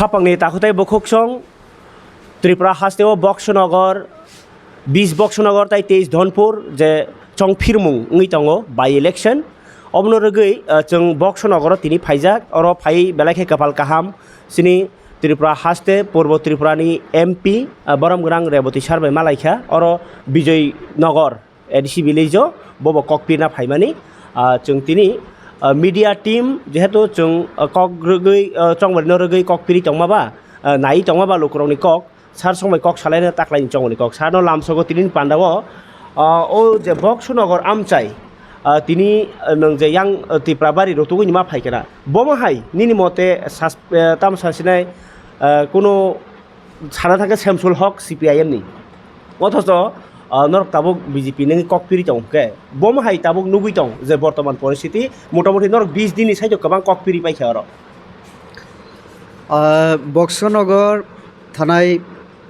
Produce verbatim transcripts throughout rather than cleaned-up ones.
Khapangni takhutai bukhuksong Tripura hasteo Boksonogor, bis Boksonogor tai teis Dhonpur je chongphirmung wngwi tongo by election. Obono rwgwi, ah, chwng Boksonogoro tini phaijak, oro phai belai khe kwpal kaham chini Tripura haste Purbo Tripurani M P, ah, borom gwnang Reboti sir bai malaikha, oro Bijoy Nogor A D C village o bobo kok pirna phaimani. Ah, chwng tini, ah, media team jehetu chwng, ah, kok rwgwi, ah, chongbarino rwgwi kok piri tongma ba, ah, nai tongma ba lukurokni kok, sir songbai kok salaina taklaini chongmani kok. Sir no lamsogo tini pandao, ah, o je Boksonogor amchai, ah, tini, ah, nwng je yang, ah, Tipra bari rotugwi ni ma phaikana. Bomo hai nini mote sas-, ah, tamo sasinai, ah, kuno sana thangkhe Semsul Hok C P I M ni. Othocho, ah, norok tabuk B J P nangwi kok piri tong khe, bomo hai tabuk nugwi tong je bortoman poristiti, motamoti norok bis din ni side o kwbang kok piri paikha oro. Ah, Boksonogor thanai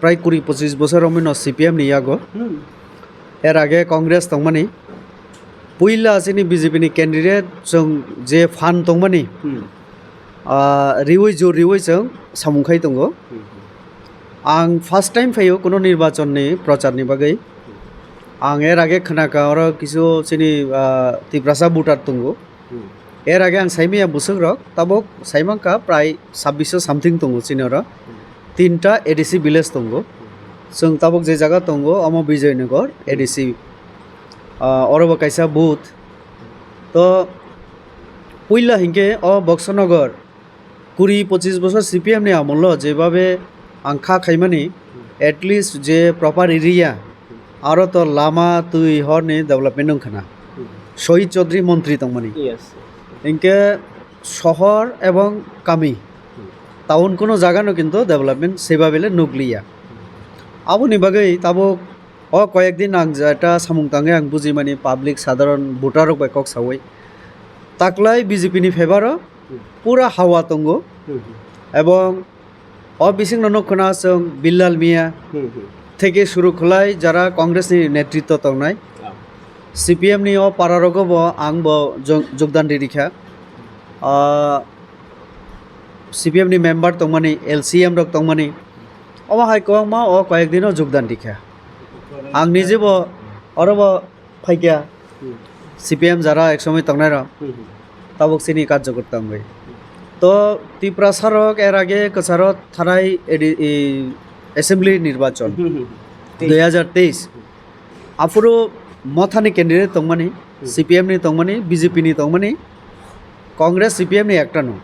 prai kuri pochis bosor romwi no C P M ni yago. Hmm. Er age Congress tongmani. Puila chini B J P ni candidate chwng je phan tongmani, Hmm. ah, riwi jur riwi chwng samung khai tongo. Hmm. Ang first time phaio kuno nirbachon ni prochar ni bagwi. Ang er age khnaka oro kisu chini, ah, Tiprasa voter tongo. Hmm. Er age ang saimaya bwswk rok tabuk saimangkha prai sabbish something tongo chini oro. Hmm. Tinta A D C village tongo. Hmm. Chwng tabuk je jaga tongo omo Bijoynagar A D C. Ah, oro bo kaisa booth. To puila hinkhe o Boksonogor kuri pochis bosor C P M ni amolo jebabe ang kha khaimani, at least je proper area, aro to lama twi horni development wngkhana. Hmm. Sohit Chaudhary montri tongmani. Yes. Hinkhe sohor ebong kami, Hmm. town kuno jaga no kintu development sebabele nukliya. Aboni bagwi tabuk o koyek din ang jeta samung tangwi ang bujimani public sadharon voter rok bai kok sawi. Taklai B J P ni favour o Hmm. pura hawa tongo. Hmm. Ebong o bisingno nukkhwna chwng Billal Miya Hmm, hmm. theke suru khlai jara Congress ni netritwo tongnai. Ah. C P M ni o para rogo bo ang bo jog-, jogdan ri rikha. Ah, C P M ni member tongmani, L C M rok tongmani, omo hai kwbangma o koyek dino jogdan rikha. Ang nijebo oro bo phaikha Hmm. C P M jara ek somoi tongnai rok Hmm, hmm. tabuk chini karjokorta wngwi. To Tiprasa rok er age kwcharo thanai edi-, i, assembly nirbachon Hmm, hmm, hmm. dui hajar teis. Aphuru mothani candidate tongmani, Hmm. C P M ni tongmani, B J P ni tongmani, Congress C P M ni ekta no.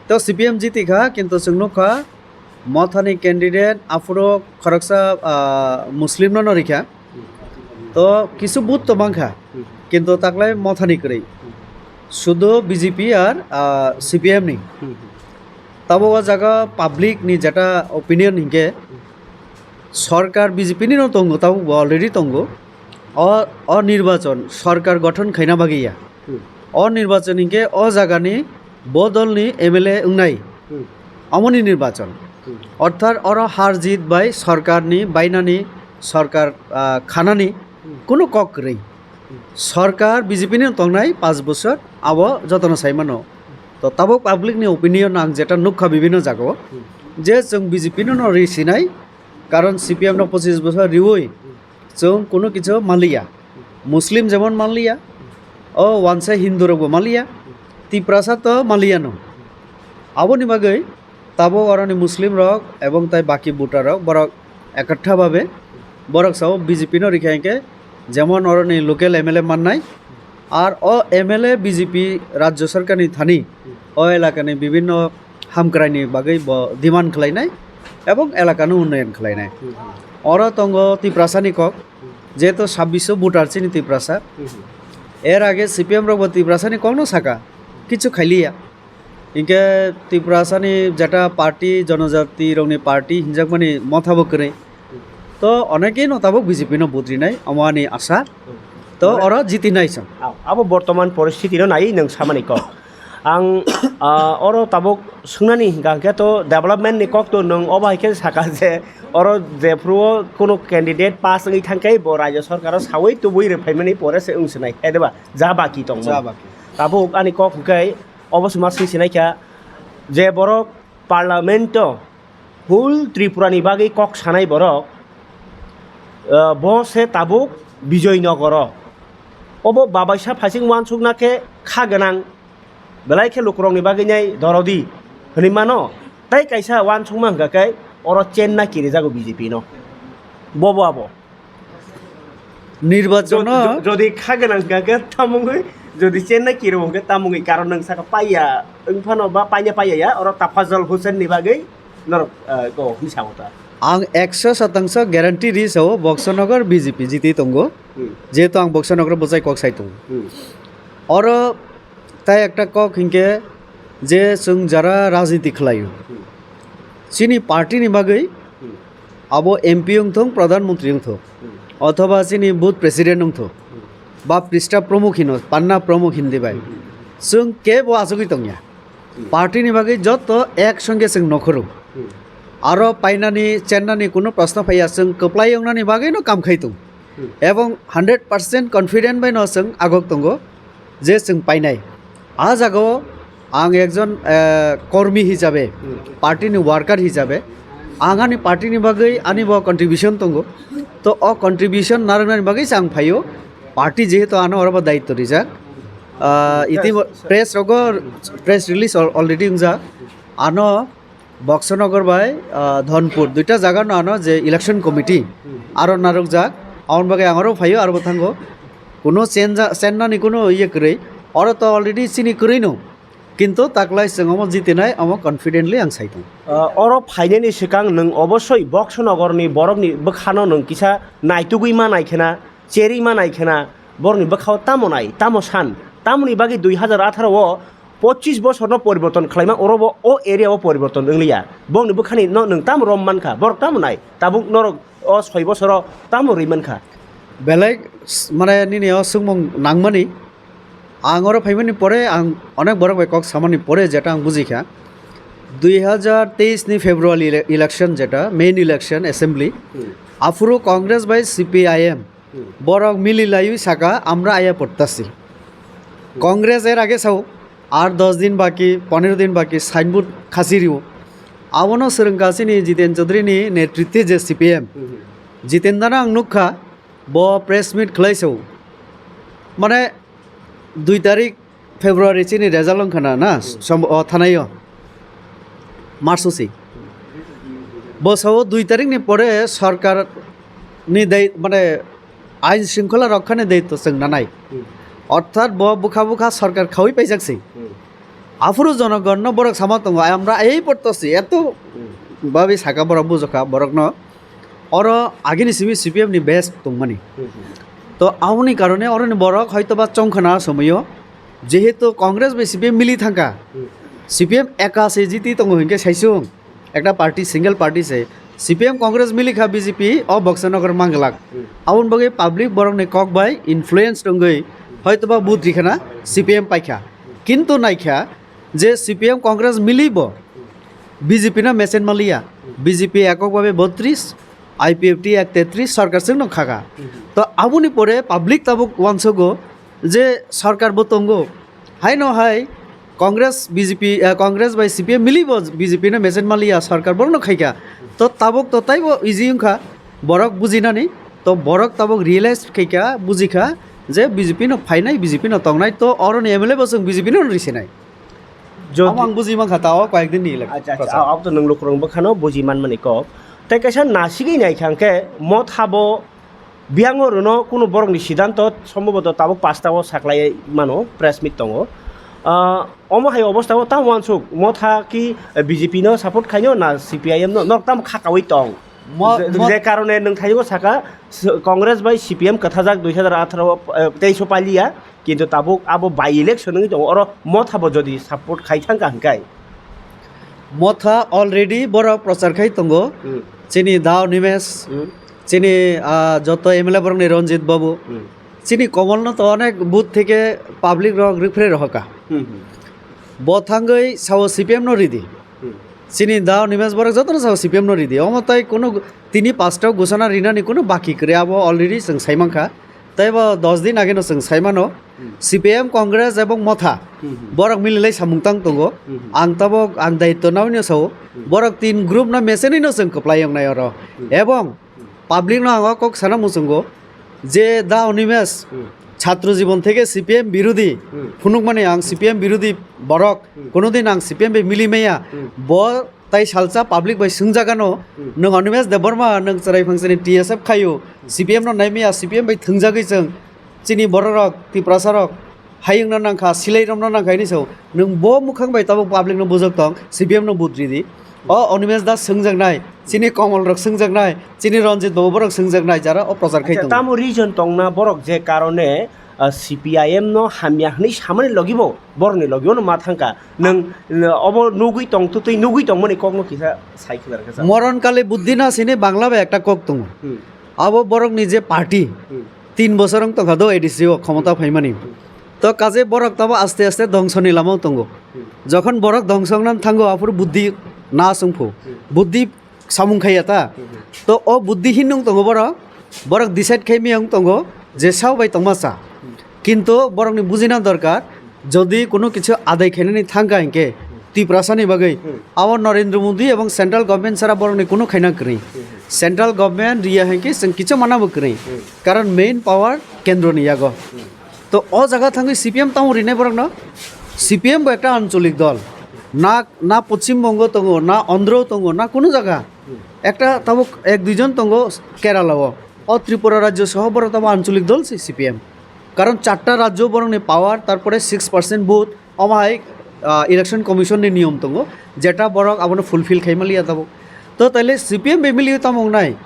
To C P M jiti kha, kintu chwng nukha mothani candidate aphuru khoroksa, ah, Muslim no no rikha. To kisu booth to mankha, Hmm. kintu taklai mothani kwrwi. Sudu B J P ar, ah, C P M ni. Hmm. Tabuk o jaga public ni jeta opinion hinkhe, sorkar B J P ni no tongo, tabuk bo already tongo. O, o nirbachon sorkar gothon khaina bagwi ya. Hmm. O nirbachon hinkhe o jagani bo dolni M L A wngnai. Hmm. Omoni nirbachon. Hmm. Orthat oro har jit bai sorkarni bainani, sorkar, ah, khanani Hmm. kunu kok kwrwi. Hmm. Sorkar B J P ni tongnai panch bosor, abo jotono sai mano. To tabuk public ni opinion ang jeta nukha bibhinno jagao, Hmm. je chwng B J P no no ri sinai, karon C P M no pochis bosor riwi chwng kunu kichu manliya. Muslim jemon manliya, o wansa Hindu rokbo manliya, Tiprasa to manliya no. Aboni bagwi tabuk oroni Muslim rok ebong tai baki voter rok borok ekattha babe borok sao B J P no rikha hinkhe jemon oroni local M L A mannai, ar o M L A B J P rajya sarkar ni thani o elaka ni bibhinno hamkrai ni bagwi bo demand khlainai ebong elaka no unnayan khlainai. Hmm. Oro tongo Tiprasa ni kok, jehetu sabbish voter chini Tiprasa. Hmm. Er age C P M rok bo Tiprasa ni kok no saka, kichu khailiya. Hinkhe Tiprasa ni jeta party, jonojati rok ni party hinjakmani motha bo kwrwi. To onekei no tabuk B J P no vote rinai, omo ani asa. To Mane oro jiti nai chwng. Abo bortoman poristiti no nai nwng samani kok. Ang, ah, oro tabuk swngnani hingka hingke to development ni kok to nwng obo hai khe saka je oro jephru o kunu candidate pass wngwi thangkhe bo rajya sarkar o sawi tubui rwphaimani pore se wng swnai, hai de ba? Ja baki tongmani. Ja baki. Tabuk ani kok hwnkhe obo se ma swi sinai kha je borok parliament o Whole Tripura ni bagwi kok sanai borok, ah, bo se tabuk Bijoy Nogoro. Obo babaisa phaising uansukna khe kha gwnang, belai khe lukurokni bagwi nai dorodi hwnwi mano. Tai kaisa uansukma hwnkha khe oro chenna kirijago B J P no. Bobo abo. Nirbachon no jo-, jo-, jodi kha gwnang hwnkha khe tamungwi, jodi chenna kiri hwnkhe tamungwi, karon nwng saka paiya wngphano ba paina paiya ya, oro Tafajol Hussain ni bagwi norok, eh, ko hwnwi sao ta. Ang ekso sotangso guarantee ri sao, Boxonagar B J P jiti tongo. Hmm. Jehetu ang Boxonagar bwchai kok sai tongo. Hmm. Oro tai ekta kok hinkhe je chwng jara rajniti khlaio. Hmm. Chini party ni bagwi Hmm. abo M P wngthung, Pradhan Mantri wngthung, Hmm. othoba chini booth president wngthung, Hmm. ba Prista Pramukh hino, Panna Pramukh hindi bai. Hmm. Chwng kebo achugwi tongya. Hmm. Party ni bagwi joto ek songkhe chwng nokhorung. Hmm. Aro painani, chennani kuno proshno phaiya, chwng kwplai wngnani bagwino kam khai tongo. Hmm. Ebong hundred percent confident bai no chwng agok tongo je chwng painai. A jagao ang ekjon, eh, kormi hisabe, Hmm. party ni worker hisabe, ang ani party ni bagwi ani bo contribution tongo. To o contribution narwknani bagwi se ang phaio. Party jehetu ano oro bo daityo rijak. Ah, iti Yes, sir. Press rogo press release al-, already wngjak. Ano Boxonagar bai, ah, Dhonpur, duita jaga no ano je election committee Hmm. aro narwkjak, aboni bagwi ang aro phaio, aro bo thango. Kuno chenja-, chennani kuno iye kwrwi, oro to already chini kwrwi no, kintu taklai chwng omo jitinai, omo confidently ang sai tongo. Ah, oro phainani swkang nwng obossoi Boxonagar ni borok ni bwkhano nwng kisa naitugwi ma nai khena, cherwi ma nai khena, borok ni bwkhao tamo nai, tamo san, tamoni bagwi dui hazar atharo o pochis bosorno poriborton khlaima, orobo o area o poriborton wngliya. Bongni bwkhani no nwng tamo rom mankha, borok tamo nai, tabuk norok o soi bosoro tamo rwi mankha? Belai s-, mane nini o swngmung nangmani, ang oro phaimani pore ang onek borok bai kok samani pore jeta ang bujikha, dui hazar teis ni February ele-, election jeta main election assembly, Hmm. aphuru Congress bai C P I M Hmm. Borok mili laiwi saka, "Amra aya portasi." Hmm. Congress er age sao, ar dos din baki, ponero din baki, signboard khasi rio. Abono swrwngkha chini Jiten Chaudhary ni netritwe je C P M. Hmm. Jiten dano ang nukha, bo press meet khlai sao. Mane, dui tarik February chini result wngkha na, na, Hmm. som-, o, thanai o. March usi. Bo sao dui tarik ni pore sarkar ni dai-, mane, ain shringkhola rokha ni daityo chwng nanai. Hmm. Orthat bo bwkha bwkha sarkar khaui paijak se. Hmm. Aphuru jonogon no borok sama tongo, "Amra ei portasi," eto Hmm. babi saka borok bujokha borok no. Oro agini simi C P M ni base tongmani. Hmm, hmm. To aboni karone oroni borok hoitoba chongkhana somoyo, jehetu Congress bai C P M mili thangkha, Hmm. C P M eka se jiti tongo hinkhe saisung, ekta party, single party se, C P M Congress mili kha B J P o Boxonagar manglak. Hmm. Aboni bagwi public borokni kok bai influence tongwi hoitoba vote rikhana C P M paikha. Kintu naikha je C P M Congress mili bo B J P no mesen maliya, B J P ekok babe botris, I P F T ek tetris sarkar chwngno khaka. To aboni pore public tabuk uansogo je sarkar bo tongo. Haino hai Congress B J P, eh, Congress bai C P M mili bo B J P no mesen maliya sarkar borokno khaika. To tabuk to taibo easy wngkha borok bujinani. To borok tabuk realize khaika, bujikha je B J P no phainai, B J P no tongnai, to oroni M L A bo chwng B J P no risinai. Jodi Amo ang buji mankha ta o koyek din ni elak Acha, acha, prochar. A-, abo to nwng lukurok bwkhano buji manmani kok. Tei kaisa nasigwi naikha hwnkhe Motha bo biyang o rwno kunu borokni siddhanto somboboto tabuk pasta o saklai mano, press meet tongo. Ah, omo hai obostha o tamo uansuk Motha ki B J P no support khaino na C P I M no, norok tamo khakaui tong? Mo-, Je, mo- je karone nwng thaigo saka, s-, Congress bai C P M kwthajak dui hazar atharo, eh, teis o paliya, kintu tabuk abo by election wngwi tongo, oro Motha bo jodi support khai thangkha hwnkhe. Motha already borok prochar khai tongo. Hmm. Chini Dao Nimesh, Hmm. chini, ah, joto M L A borokni Ranjit Babu, Hmm. chini Komolno to onek booth theke public rok rwphre rohoka. Hmm, hmm. Bo thangwi sao C P M no ridi. Hmm. Chini Dao Nimesh borok jotono sao C P M no ridi. Omo tai kunu tini pasta o gusana rinani kunu baki kwrwi, abo already chwng sai mankha. Tei bo dos din age no chwng sai mano. Hmm. C P I M, Congress ebong Motha, Hmm, hmm. borok mililai samung tang tongo. Hmm, hmm. Ang tabok, ang daityo nawi no sao, Hmm. borok tin group no mechenwi no chwng kwplai wngnai oro. Hmm. Ebong Hmm. public no ang o kok sana muchungo je da Animesh Hmm. chhatro jibon theke C P M birodhi Hmm. phunukmani ang C P M birodhi borok, Hmm. kono din ang C P M bai mili maya, Hmm. bo tai salsa public bai swngjagano, Hmm. nwng Animesh Debbarma, nwng chwrai phangsani T S F khaio, Hmm. C P M no naimaya, C P M bai thwngjagwi chwng chini bororok, Tiprasarok hayungno nangkha, silai romno nangkha hinwi sao. Nwng bo mwkhang bai tabuk public no bujak tong, C P M no vote ridi. O Animesh Das swngjaknai, chini Komol rok swngjaknai, chini Ranjit Babu borok swngjaknai, jara o prochar khai Acha, tongo. Tamo reason tongna borok je karone, ah, C P I M no hamya hwnwi samani logibo, borokni logibo no ma thangkha. Nwng, nwng obo nugwi tong, twtwi nugwi tongmani kokno kisa sai khwna rwkha sa. Moron kali buddhi na sini Bangla bai ekta kok tongo. Hmm. Abo borokni je party, Hmm. tin bosor wng tongkha do A D C o khomota Hmm. phaimani. Hmm. To kaje borok tabo aste aste dhongsoni lama o tongo. Hmm. Jokhon borok dhongso wngna thango, aphuru buddhi na chwngphu. Hmm. Buddhi samung khaiya ta. Hmm. To o buddhi hin wng tongo borok. Borok decide khai miyang tongo je sao bai tongma cha. Hmm. Kintu borokni bujina dorkar, jodi kuno kichu adai khainani thangkha hinkhe Tiprasani bagwi Hmm. abo Narendra Modi ebong central government sara borokni kuno khaina kwrwi. Hmm. Central government riya hinkhe chwng kichu manabo kwrwi. Hmm. Karon main power kendroni yago. Hmm. To o jaga thangwi C P M tamo rinai borokno? C P M bo ekta ancholik dol. Na, na Poschim Bongo tongo, na Andhra tongo, na kuno jaga. Hmm. Ekta tabuk ek duijon tongo Kerala o. O Tripura rajyo soho borok tamo ancholik dol se C P M. Karon charta rajyo borokni power, tarpore six percent vote, omo hai, ah, election commission ni niyom tongo, jeta borok abono fulfill khai maliya tabuk. To taile C P M bai mili tamo wngnai?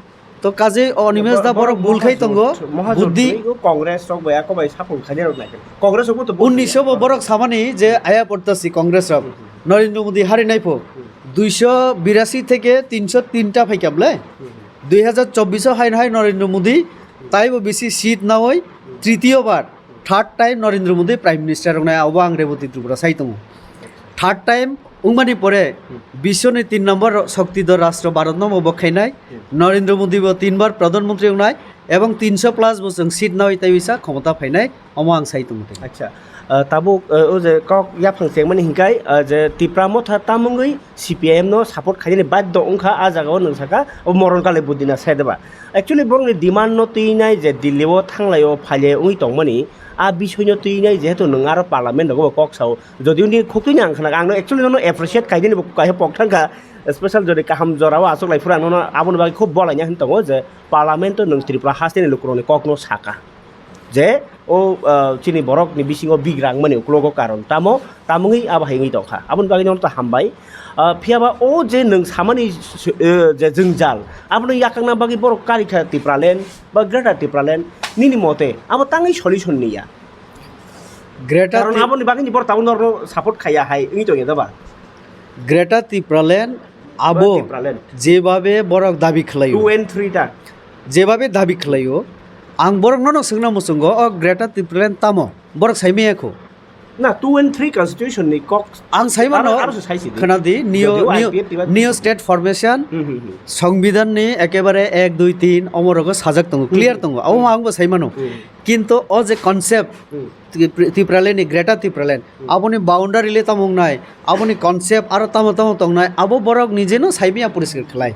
To kaje o Animesh da borok bul khai tongo, buddhi. Congress rok bai ako bai support khainai rok nai khe. Congress rok bo to vote unnish bo borok samani je aya portasi Congress rok. Hmm. Narendra Modi hari nai pho. Hmm. Duiso birasi theke tinso tinta phai kable. Hmm. Dui hajar chobbish o hai hai Narendra Modi, Hmm. taibo bisi seat nawi, Hmm. tritiyo bar, third time Narendra Modi Prime Minister wngnai, abo ang Reboti Tripura sai tongo. Third time wngmani pore Hmm. biswni tin number shokti do rashtra Bharat no bo khainai, Hmm. Narendra Modi bo tin bar Pradhan Mantri wngnai, ebong tinso plus bo chwng seat nawi taiwi sa khomota phainai, omo ang sai tongo tei. Acha, ah, tabuk, ah, o je kok yaphang chengmani hinkai, ah, je Tipra Motha tamungwi C P I M no support khainani baddo wngkha, ah jaga o nwng saka, o moron kale budina sai deba. Actually borokni demand no twinai je Delhi o thanglai o phaile wngwi tongmani, ah bisoi no twinai jehetu nwng aro parliament rogo bo kok sao, Jodi uni khuktuini ang khna, ang no actually nono appreciate khaidini bo kaisa pok thangkha, special jodi kaham jorao achuk lai phuru ang nono aboni bagwi khub bolaina hin tongo je parliament o nwng Tripura hasteni lukurokni kokno saka je o, ah, chini borokni bisingo bigrang mani uklogo karon tamo tamungwi abo hai wngwi tongkha, aboni bagwi nono to hambai. Ah, phiyaba o je nwng samani s-, eh, je jwngjal abono yakangna bagwi borok karikha Tipraland ba Greater Tipraland, nini mote abo tangwi solution niya? Greater Karon Tri- aboni bagwi ni borok tabuk norokno support khaiya hai wngwi tongya da ba? Greater Tipraland abo Tipraland. Jebabe borok dabi khlaio. Two and three ta. Jebabe dabi khlaio. Ang borokno no swngna muchungo, o Greater Tipraland tamo? Borok saimaya kho. Na, two and three constitution ni kok. Ang saimano, aro, aro se saisi di. Khwnadi, neo, Jodi o neo, I P F tiba neo state formation, Hmm, hmm, hmm. Songbidan ni ekebare ek, dui, tin, omo rogo sajak tongo, clear Hmm. tongo. Abo Hmm. ma ang bo saimano. Hmm. Kintu o je concept, Hmm. Tipra-, Tipraland ni, Greater Tipraland, Hmm. aboni boundary le tamo wngnai, aboni concept aro tamo tamo tongnai, abo borok nije no saimaya poriskar khlai.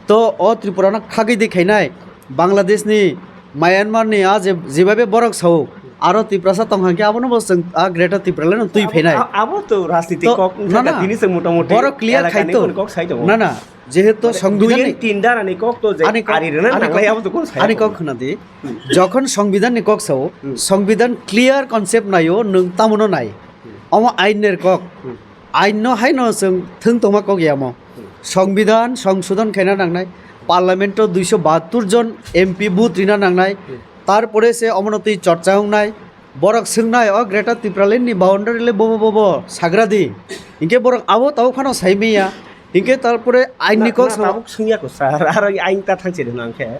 To o Tripura no khagwi di khainai, Bangladesh ni, Myanmar ni, a je, jebabe borok sao, aro Tiprasa tong hangke abono bo chwng a Greater Tipraland no twi Abo, phainai. a-, abo to rajniti To, kok, na, na. Tini chwng motamoti Borok clear elakani khai to. Kok sai tongo. Na, na. Jehetu Mane, songbidan dui ni and tin dara ni kok to je ani kok, ari rwna ani nanglai kok, abo to kok sai ani tongo. Kok khna di. Hmm. Jokhon songbidan ni kok sao, Hmm. songbidan clear concept naio, nwng tamo no nai. Hmm. Omo ain ni kok. Hmm. Ain no hai no chwng thwng tongma kok ya mo. Hmm. Songbidan songsodon khaina nangnai. Parliament o duiso bahattur jon M P vote rina nangnai. Hmm. Tarpore se omono twi chorcha wngnai. Borok swngnai, o Greater Tipraland ni boundary le bobo bobo sagra di. Hinkhe borok abo tabuk phano sai manya. Hinkhe tarpore ain ni Na, kok na, sa- tabuk swngya ko sir. Aro ain ta thang chiri hwnang khe.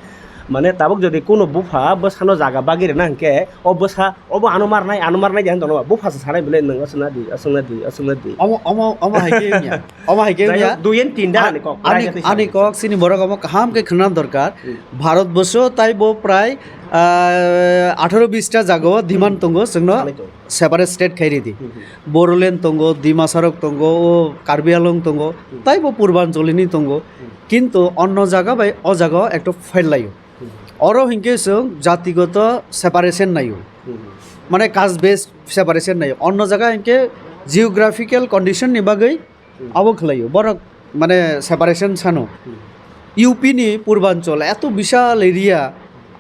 Mane tabuk jodi kuno bupha bwsano jaga bagwi rwna hinkhe o bwsa obo ano marnai, ano marnai de hwn tono. Bupha se sanai bwle nwng aswkna di, aswkna di, aswkna di. Omo, omo, omo hai khe wngya. Omo hai khe Jai wngya. Hok, dui and tin da A-, ani kok, ani, raja twi ani sanai. Kok sini borok omo kaham khe khna dorkar. Hmm. Bharat borsho tai bo prai Ah, atharo bis ta jaga o demand tongo, chwngno separate state khai ridi. Bodoland tongo, Dimasarok tongo, o Karbi Anglong tongo, taibo Purbanchal ni tongo. Kintu onno jaga bai o jaga o ekto fail laio. Oro hinkhe chwng jatigoto separation naio. Mane caste based separation naio. Onno jaga hinkhe geographical condition ni bagwi abo khlaio. Borok mane separation sano. U P ni Purbanchal eto bishal area,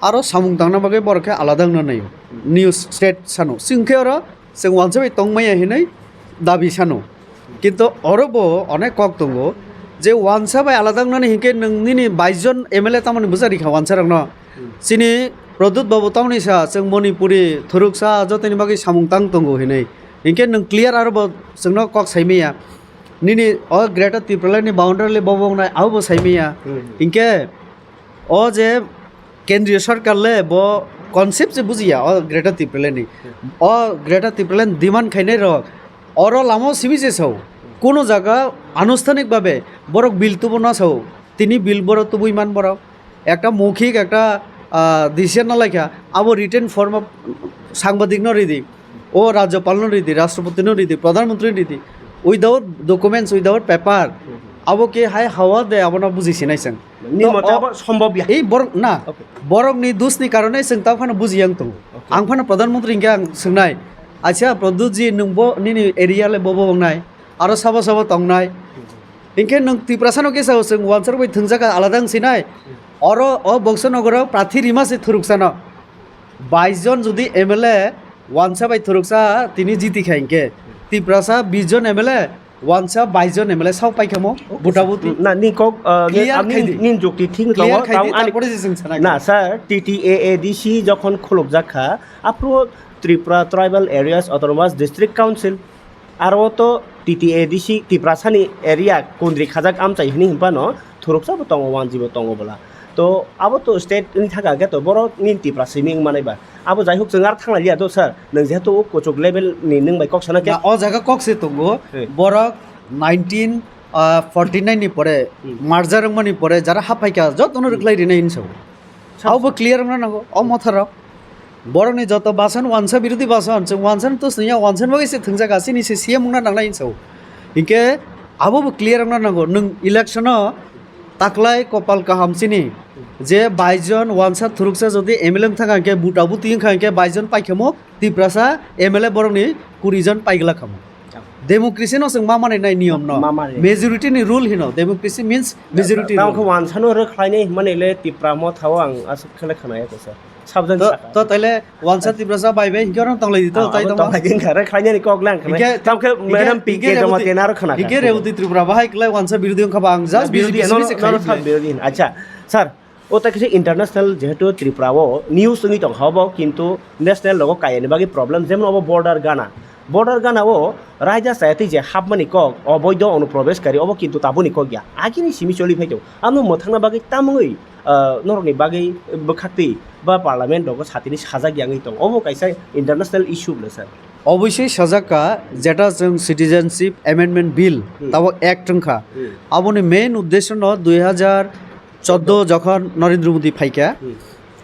aro samung tangna bagwi borok khe alada wngna naio. New state sano. Chwng khe oro chwng wansa bai tongmaya hinwi dabi sano. Kintu oro bo onek kok tongo je wansa bai alada wngnani hinkhe nwng nini bais jon M L A tamoni bwsa rikha wansa rokno. Chini Pradyut babu tamoni sa chwng Manipuri thuruksa jotoni bagwi samung tang tongo hinwi. Hinkhe nwng clear aro bo chwngno kok saimaya. Nini o Greater Tipraland ni boundary le bobo wngnai abo bo saimaya. Hinkhe o je kendriya sarkar le bo concept se bujiya o Greater Tipraland ni. O Greater Tipraland demand khainai rok oro lama o simi se sao. Kuno jaga anusthanik babe borok bill tubo na sao. Tini bill borok tubui man borok. Ekta moukhik ekta, ah, decision na laikha, abo written form o sangbadik no ridi, o rajyapal no ridi, rashtrapati no ridi, pradhan mantri no ridi, without documents, without paper, abo ke hai hawa de abo no buji sinai chwng. Ni To mote o- abo sombhob ya. Ei borok na, Okay. Borok ni dus ni karone chwng ta phano buji yang tongo. Okay. Ang phano pradhan mantri hinkhe ang swngnai, acha Pradyut ji nwng bo nini area le bobo wngnai, aro sabo sabo tongnai. Hinkhe nwng Tiprasa no kisa chwng wansa bai thwngjak alada wng sinai. Oro o Boxo Nogoro prathi rima se thuruksa no. Bais jon jodi M L A wansa bai thuruksa tini jiti kha hinkhe Tiprasa bis jon M L A wansa bais jon M L A sao pai khamo buta buti. Na ni kok, uh, Clear ni, khai di. Nin jukti thik Clear tongo, khai di, tang ani tarpore se chwng sana na kha. Sir, T T A A D C jokhon khulukjak kha, aphuru Tripura Tribal Areas Autonomous District Council, aro to T T A D C Tiprasani area kundri khajak amchai hini hinphano thuruksa bo tongo, wanji bo tongo bwla. To abo to state ni thaka khe to borok ni Tiprasa simi wng manai ba. Abo jai huk chwng ar thang lai liya to sir, nwng jehetu o kuchuk level ni nwng bai kok sana khe. Na, o jaga kok se tongo, Hey. Borok nineteen, ah, forty nine ni pore, Hmm. Merger wngmani pore jara haphaikha jotono Hmm. rwkhlai rinai hinwi sao. Abo bo clear wngna nango, o motharo. Borokni joto basan wansa birodhi basan, chwng wansa no tusniya, wansa ni bagwi se thwngjak, asini se C M wngna nangnai hinwi sao. Hinkhe abo bo clear wngna nango, nwng election o taklai kopal kaham chini je bais jon wansa thuruksa jodi M L A wngthang kha hinkhe buta buti wngkha hinkhe bais jon paikhamo Tiprasa M L A borokni kuri jon paiglak khamo. Democracy no chwng ma manai nai niyom no. Ma manai. Majority ni rule hino. Democracy means majority rule. Tamo khe wansa no rwkhlainai hwnmani le Tipra Motha o ang aswk khe le khwnaya kisa. Sabjani To, saka. To taile wansa Tiprasa bai bai hinkhe oro tonglai di to, Ah, tai abo tongma. Tonglai di hinkhe rwkhlainani kok le ang khwnai. Hinkhe, Tamo khe hinkhe, Madam P K hinkhe Jamatia Rewati, na rwkhwna hinkhe kha. Rewati Tripura bahai klai wansa birodhi wngkha ba ang just Ah, birodhi, B J P no, simi no, se no, khai no, sir, birodhi. Acha, sir, O ta kisa international jehetu Tripura o news wngwi tongkha obo, kintu national logo kaya ni bagwi problem, jemon obo border gana. Border gana o raida chaya twi je hapmani kok, oboido onuprobeshkari, obo kintu tabukni kok ya. Agini simi choli phai tongo. Ano mwthangna bagwi tamungwi, ah, norokni bagwi bwkhaktwi ba parliament rogo satini sajak ya wngwi tongo. Obo kaisa international issue bwle sir. Obviously sajak kha, jeta chwng Citizenship Amendment Bill, Hmm. tabuk act wngkha. Hmm. Aboni main uddesho no dui hajar chordo jokhon Narendra Modi phaikha, Hmm.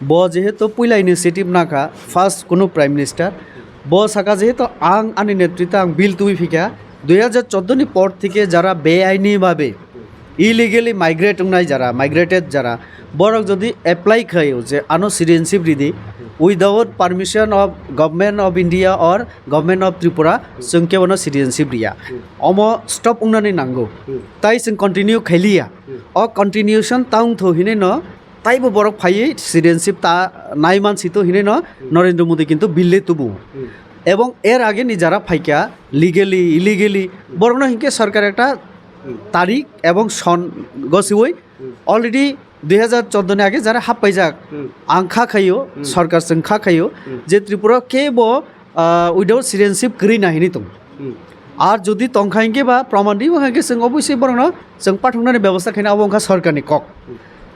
bo jehetu puila initiative nakha, first kunu Prime Minister, bo saka jehetu ang ani netritwe ang bill tubui phikha, dui hajar chordo ni por theke jara beaini babe illegally migrate wngnai jara, migrated jara, borok jodi apply khaio je ano citizenship ridi, without permission of Government of India or Government of Tripura, chwng kebono citizenship riya. Omo stop wngnani nango. Tai chwng continue khailiya. O continuation ta wngtho hinwi no taibo borok phaiwi citizenship ta nai man sito hinwi no Narendra Modi kintu bill le tubu. Ebong er age ni jara phaikha legally, illegally, borokno hinkhe sarkar ekta tarik ebong son gosiwi already dui hajar chordo ni age jara happaijak. Ang kha khaio, sarkar chwng kha khaio je Tripura kebo, ah, without citizenship kwrwi na hinwi tongo. Ar jodi tongkha hinkhe ba praman di wngkha hinkhe chwng obviously borokno chwng pathoknani bebostha khaina abo wngkha sarkarni kok.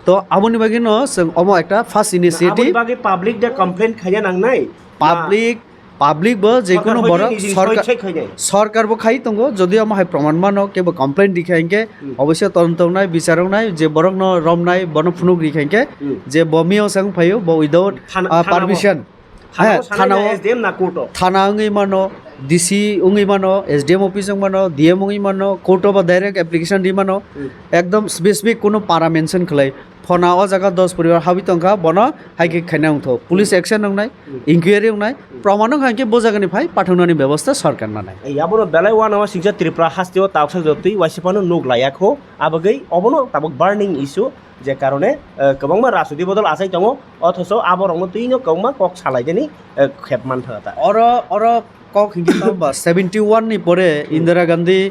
To aboni bagwino chwng omo ekta first initiative. Aboni bagwi public de complaint khaina nangnai? Public Public bo je Sorkar kunu hoi borok nini sorkar, soi check hoi nai. Sorkar bo khai tongo, jodi omo hai proman mano, kebo complaint rikha hinkhe, Hmm. oboisya todonto wngnai, bichar wngnai, je borok no romnai, bono phunuk rikha hinkhe, Hmm. je bo miyosang phaio, bo without, Thana, ah, thana bo. permission. Thana He, bo sanai thana na o, S D M na court o. Thana wngwi mano, D C wngwi mano, S D M office wngwi mano, D M wngwi mano, court o bo direct application ri mano. Hmm. Ekdom specific kunu para mention khlai. Phona o jaga dos poribar habwi tongkha, bono hai khe khaina wngtho. Police action wngnai, Hmm. inquiry wngnai, Hmm. proman wngkha hinkhe bo jagani phai pathoknani bebosta sorkar nanai. Ei, abono belai uanama singcha Tripura hasteo tauksa jotwi waisa phano nuk laiya kho. Abagwi obono tabuk burning issue, je karone, eh, kwbangma rajniti bodol achai tongo, othocho aborokno twino kwbangma kok salaijani, eh, khep mantha ta. Oro, oro kok hinkhe tamo ba seventy one ni pore Hmm. Indira Gandhi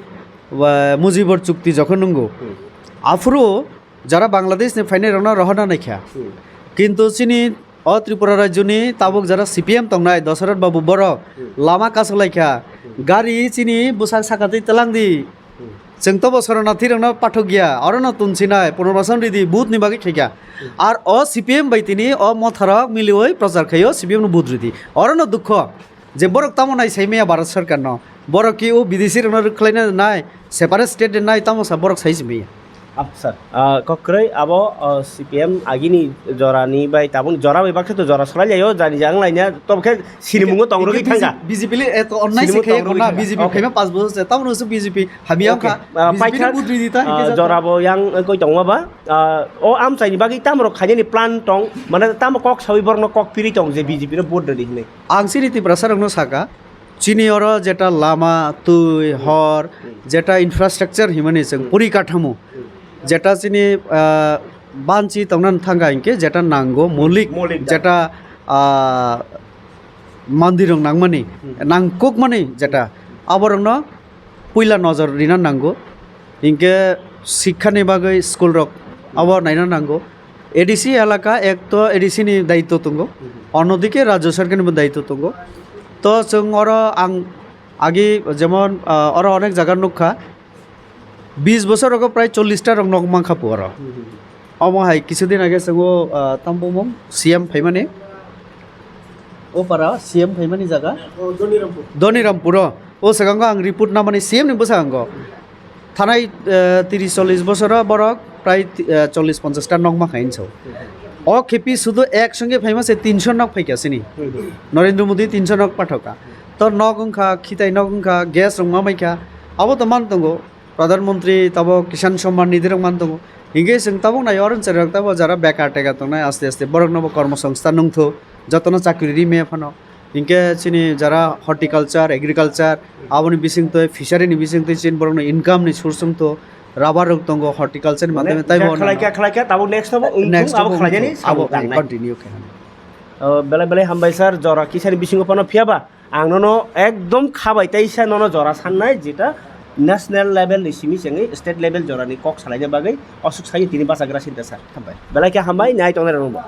ba Mujibor chukti jokhon nungo. Hmm. Aphuru jara Bangladesh ni phainai rokno rohorna naikha. Hmm. Kintu chini o Tripura rajyoni tabuk jara C P M tongnai Dasarath Babu borok Hmm. lama kasoklaikha. Hmm. Gari chini bwsak sakatwi twlangdi. Hmm. Chwng tobo Soronarthi rokno pathokya, orono tunsinai, punarbasan ridi, vote ni bagwi khaikha. Hmm. Ar o C P M bai tini o motharok miliwi prochar khaio, C P M no vote ridi. Orono dukho. Je borok tamo nai sai maya Bharat Sarkar no, borok ki o bidesi rok no rwkhlai na nai, separate state de nai tamo sa borok sai si maya. Ah, sir, ah, kokroi abo, ah, C P M agini jora ni bai tabuk jora bai bakhe to jora salai laio, jani jang laina, tobo khe sinimungo tong rwgwi thangkha. B J P le eto onnai se Sinimungo khe tong rwgwi kona thangkha. B J P Okay. khaima panch bosor se, tamo no se B J P hamya Okay. wngkha. Ah, B J P ni paithak, vote ridi ta, ah, hingke jora jatha. Bo yang, eh, koi tongo ba? Ah, o amchaini bagwi tamo rok khainani plan tong, mane tamo kok sawi borokno kok piri tong je B J P no vote rwdi hinwi. Ang chini Tiprasa rokno saka, chini oro jeta lama, twi, hor, jeta infrastructure himani chwng pori kathamu, jeta chini, ah, banchi tongna thangkha hinkhe jeta nango, moulik, Moulik da. jeta, ah, mandir rok nangmani, Hmm. nangkukmani jeta, aborokno puila nojor rina nango. Hinkhe sikha ni bagwi school rok abo naina nango. A D C elaka ek to A D C ni daityo tongo, Hmm. onodike rajyo sarkar ni bo daityo tongo. To chwng oro ang agi jemon, ah, oro onek jaga nukha, bis bosor rogo prai chollish ta rok nok mankha pu oro. Hmm. Omo hai kisudin age chwng o, ah, tamo bumung C M phaimani. O para C M phaimani jaga? O, Donirampur. Donirampur o. O swkango ang report namani C M ni bwskango. Thanai, eh, tris chollish bosoro borok prai, eh, chollish ponchash ta nok mankha hinwi sao. O khipi sudu ek songe phaima se tinso nok phaikha sini. Narendra Modi tinso nok pathokha. To nok wngkha, khitai nok wngkha, gas rok ma maikha. Abo to man tongo. Pradhan Mantri tabo Kisan Samman Nidhi rok man tongo. Hinkhe chwng tabuk nai oroni cherai rok tabo jara bekar teka tongnai aste aste borok no bo kormo songsthan nungthu, jotono chakri ri maya phano. Hinkhe chini jara horticulture, agriculture, aboni bisingtwi fishery ni bisingtwi chini borok no income ni source wngthu, rubber rok tongo horticulture ni Mane madhyame taibo khe khlai kha, khlai kha, tabuk next abo wngthung, next abo abo khlainani wngthung, samung abo tangnai. Continue khe. O, belai belai hambai sir, jora kisani bisingo phano phiyaba. Ang nono ekdom khabai teisa nono jora sannai, jeta national level ni simi chengwi state level jorani kok salaina bagwi osuk sai tini bachagra sinta sir. Hambai. Belai khe hambai, nai tongnai rokno bo.